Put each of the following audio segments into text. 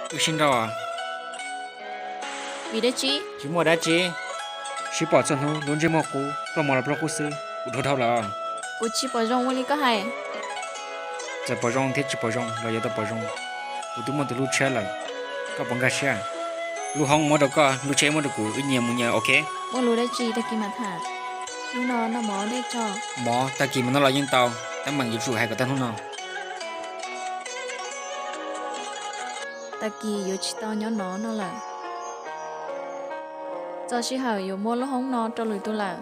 Wb sib nrauj. Vim dab tsi? Tsis muaj dab tsi. Sib pom txhua hnub, lub ntsej muag qub, pluag mov los pluag qub xwb, kuv dhuav dhau lawm. Kuv tsis pom zoo ua li koj hais. Txawm pom zoo thiab tsis pom zoo los yuav tau pom zoo. Kuv twb muaj tus hlub tshab lawm, koj puas nkag siab? Lub hoob muab rau koj, lub tsheb muab rau kuv, wb nyias mus nyias, ok? Muaj lus dab tsi tag kis mam tham. Hnub no noj mov dej tso. Mov tag kis mas noj los yeej tau, teeb meem yuav tsum hais kom tag hnub no. Tag kis yuav tsis tau nyob no no lawm. Txog sij hawm yuav muab lub hoob no rau lwm tus lawm.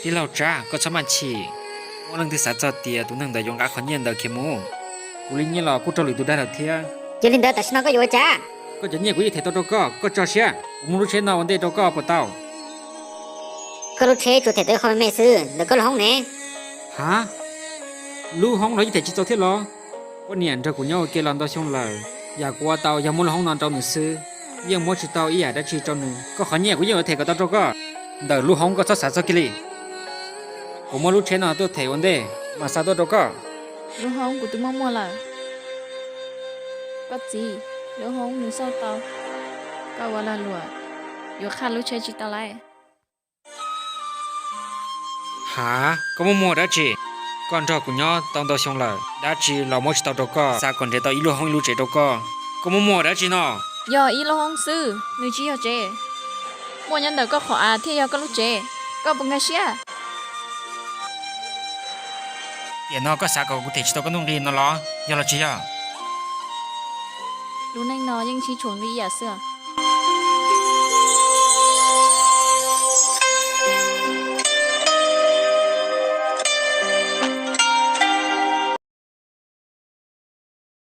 Tij laug Tsab, koj txhob maj chim. Muaj leej twg xav txog tias tus neeg ntawd yuav nqa qhov nyiaj ntawd khiav mus? Kuv li nyiaj los kuj raug lwm tus dag lawm thiab. Yog li ntawd tam sim no koj yuav ua cas? Koj cov nyiaj kuv yeej them tau rau koj, koj tso siab. Kuv muab lub tsheb no ua ntej rau koj puas tau? Koj lub tsheb tsuas them tau ib qho me me xwb, ntawm koj lub hoob ne? Ha? Lub hoob los yeej them tsis txaus thiab los? Poj niam nrog kuv nyob ua ke los ntau xyoo lawm, yam kuv ua tau yog muab lub hoob no rau nws xwb, yeej muab tsis tau ib yam dab tsi rau nws. Koj qhov nyiaj kuv yeej yuav them kom tau rau koj. Ntawm lub hoob koj txhob xav txog kiag li. Kuv muab lub tsheb no tuaj them ua ntej mam xa tuaj rau koj. Lub hoob kuv twb muaj muaj lawm. Koj txiv, lub hoob nws xauj tau. Koj ua lag luam, yuav qhaj lub tsheb tsis tau lauj. Ha, koj muaj muaj dab tsi? Koj nrog kuv nyob tau ntau xyoo lawm, dab tsi los muab tsis tau rau koj, xav kom nrhiav tau ib lub hoob ib lub tsev rau koj. Koj muaj muaj dab tsi no? Yog ib lub hoob xwb, nws tsis yog tsev. Muaj nyob ntawm koj qhov av thiaj yog koj lub tsev, koj puas nkag siab? Tiam no koj xav kom kuv them tsis tau koj nuj nqi no los yog los tsis yog? Lub neej no yeej tsis tshuav nqi ib yam xwb.